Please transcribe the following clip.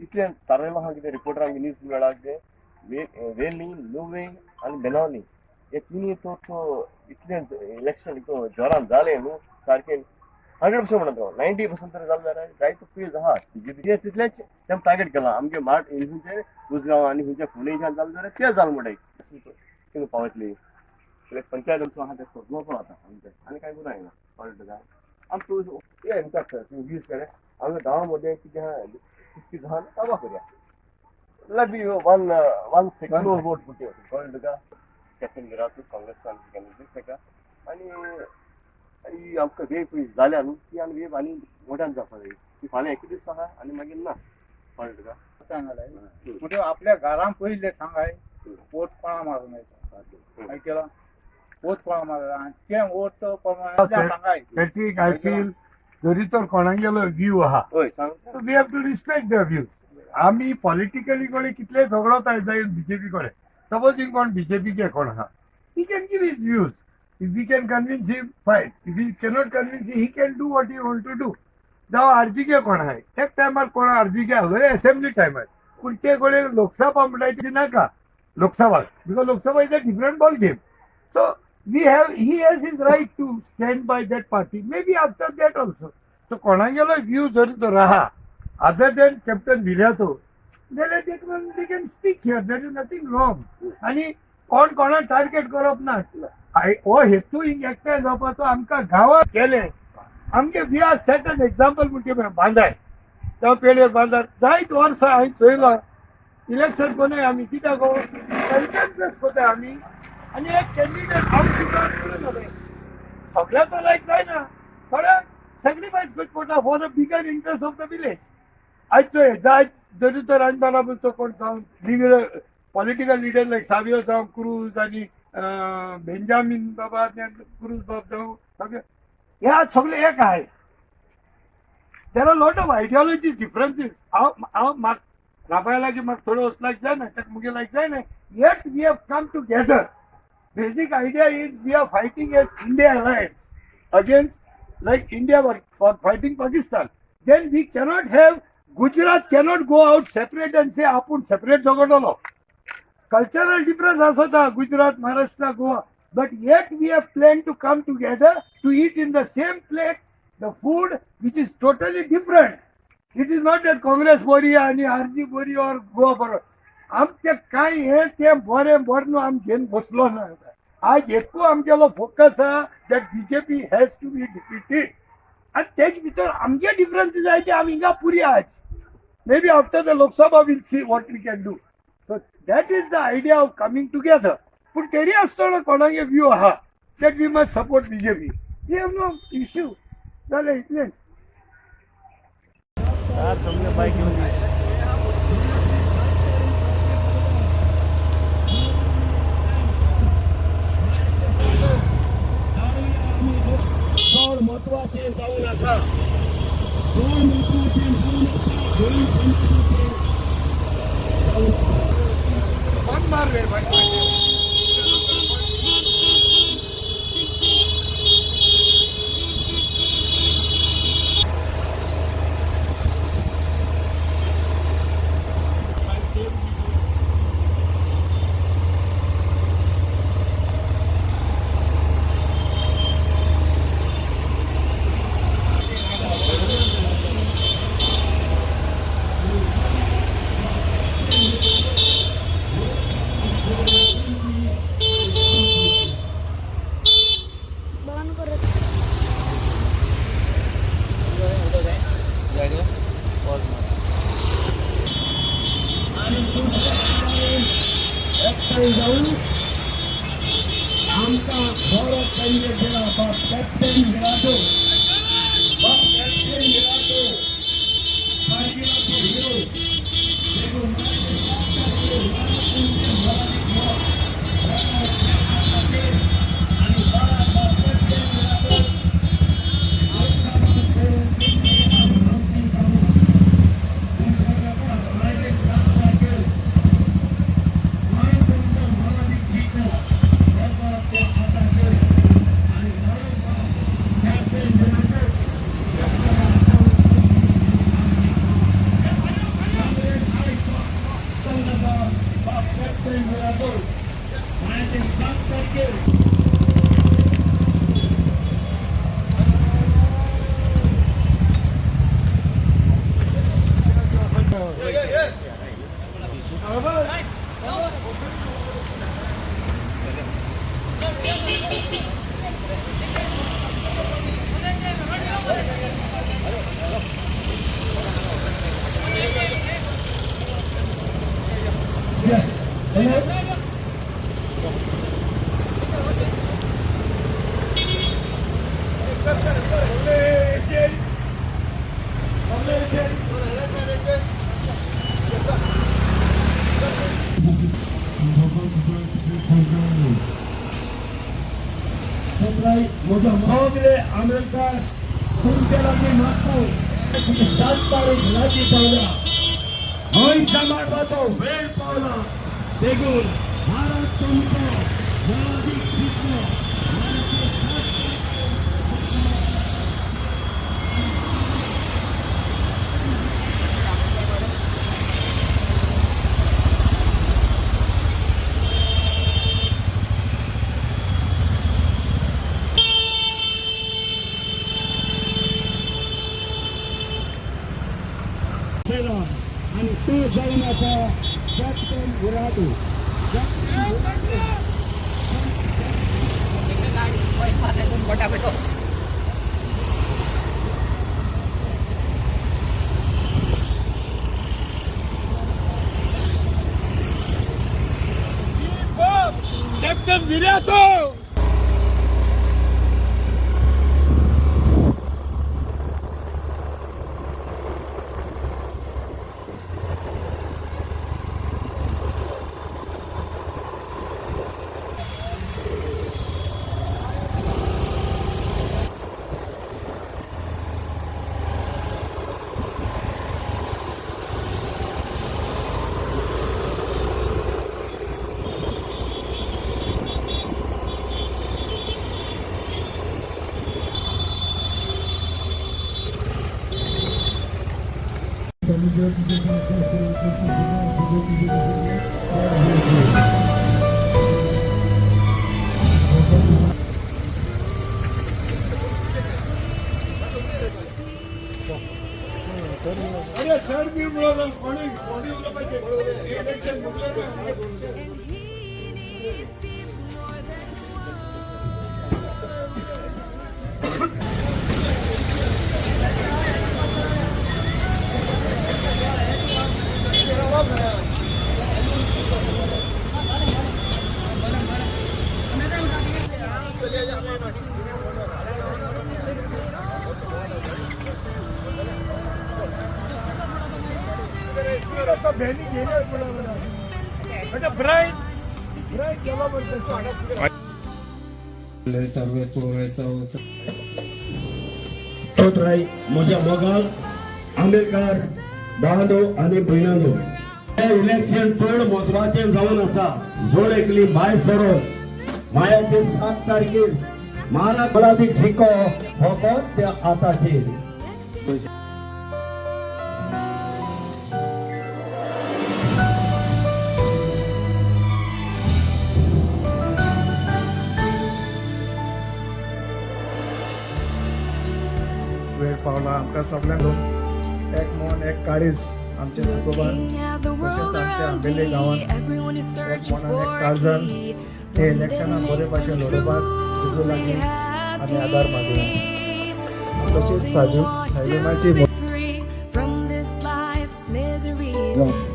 इतलें थारायलो आहा कितें रिपोर्टरांक न्यूज मेळ्ळा कितें वेली, नुवें आनी बेनावली हे तिनूय तो तो इतलें इलेक्शन इतू जोरान जालें न्हू सारकें 100% म्हणटा हांव, 90% तर जालें जाल्यार जायतो पेज आहा बीजेपी. तितलेंच तेम टार्गेट केलां आमगे मार्ट खंयचे उसगांव आनी खंयच्या फोंडेच्यान जालें जाल्यार तें जालें म्हणटाय कितें पावतली. कित्याक पंचायत आमचो आहा तें सोदलो आतां आमचें आनी कांय करूं जायना, कळ्ळें तुका. आम तूं ये इनफॅक्ट तूं यूज करे आमच्या गांवा मदें कितें आहा कितें आहा काबार करया. Let be one secure vote पुटी, कळ्ळें तुका. कॅप्टन विराटू काँग्रेसान कॅन्डिडेट ताका आनी ही आमकां वेव पळय जाल्या न्हू ती आनी वेव आनी मोट्यान जावपा जाय. ती फाल्यां एक दीस आहा आनी मागीर ना, कळ्ळें तुका. सांगलाय म्हणजे आपल्या घरान पयले सांगाय वोट कोणा मारून येता केला, वोट कोणा मारला आनी ते वोट प्रमाणे सांगाय. प्रतीक, I feel जरी तर कोणागेलो व्यू आहा, हय सांग. We have to respect the views. आमी पॉलिटिकली कडेन कितले झगडो जाय बीजेपी कडेन, सपोजींग कोण बीजेपीचे कोण आहा, he can give his views. If we can convince him, fine. If he cannot convince, he can do what he want to do. जावं RGK कोण आहाय, एक टायमार कोण आरजीके आहलो एसेंब्ली टायमार, पूण ते कडेन लोकसभा म्हणटाय ती नाका Lok Sabha, because Lok Sabha is a different ball game. So we have he has his right to stand by that party, maybe after that also. So कोणागेलो view जरी तर आहा other than Captain Viriato, जाल्यार that one they can speak here, there is nothing wrong. आनी कोण कोणाक target करप ना. हो हेतू हिंग एकठांय जावपाचो आमकां गांवांत केलें आमगे we are set an example म्हणटे बांदाय जावं पेडयेर बांदार जायत वर्सां हांवें चोयलां इलेक्शन कोन्नाय आमी कित्याक गो कन्सेन्सस कोताय आमी आनी एक कॅन्डिडेट आमी सुद्दां सगळ्यांचो लायक जायना, थोड्यांक सॅक्रिफायस करचें पडटा for a bigger interest of the village. आयज चोय जायत जरी तर राजबाराबरचो कोण जावन लिडर, पॉलिटिकल लिडर लायक सावियो जावं क्रूज आनी बेंजामीन बाबा क्रूज बाब जावं सगळे हे आज सगळे एक आहाय. There are lot of ideology differences. हांव हांव म्हाका राफायलागे म्हाका थोडो लायक जायना, ताका मुगे लायक जायना, yet we have come together. Basic idea is we are fighting as India alliance against, like India for fighting Pakistan. Then we cannot have, Gujarat cannot go out separate and say आपूण separate झगडलो. Cultural difference आसता Gujarat, Maharashtra, Goa, but yet we have planned to come together to eat in the same plate the food which is totally different. It is not that Congress बरी आणि RG बरी or Goa बरो. आमचे काय हे ते बरें बरें न्हू आमी घेवन बसलो ना. आज एकू आमगेलो फोकस आहा that BJP has to be defeated. आनी तेज भितर आमगे डिफरन्सीस आहाय ते आमी हिंगा पुरी आज. Maybe after the Lok Sabha we'll see what we can do. So that is the idea of coming together. पूण तरी आसतना कोणागे व्यू आहा that we must support BJP, we have no issue. जालें इतलेंच. बायक घेवन चड म्हत्वाचें जावन आसा, चड म्हत्वाचें जावन आसा, गोंय समाजाचें जावन आसा. मन मार रे बाय. बंद करत. आनी तुमच्या एकठांय जावन आमकां बरो कॅन्डिडेट दिला, बाब कॅप्टन विराटो, बाब कॅप्टन विराटो, कारगिलाचो हिरो. देखून आनी बाब कॅप्टन विराटो सगळे आमदार तुमच्या लागीं मागता, 7 तारीख लागीं पावला, हय सांबाळपाचो वेळ पावला. देखून भारत तुमचो मोलादीक जिखलो. आणि तो जाऊन आता कॅप्टन विराटू. कॅप्टन विराटो. अरे सर, मी म्हणून कोणी कोणी उलोवपाचें इलेक्शन मुखलें. And he needs people more than one. Brian Brian तोतराय म्हज्या मोगाल आंबेडकर दादो आनी भयणांनो, हे इलेक्शन चड म्हत्वाचें जावन आसा. जोड एकली भायर सरोन मायाचे 7 तारखेर महाराज मोलादीक शिको फकत त्या आताचेर. वेळ पावला आमकां सगळ्यांक एक मन एक काळीज आमचे सुकोबान Looking at the world तशेंच आमच्या around आंबेले me, गांवांत everyone is एक searching मनान एक for a काळजान key. हे One that इलेक्शनाक बरे makes भाशेन them लडोवपाक तुजो truly लागीं आमी आदार मागुया. happy. All तशीच they Saju want is to सायबिनाची be free from this life's miseries.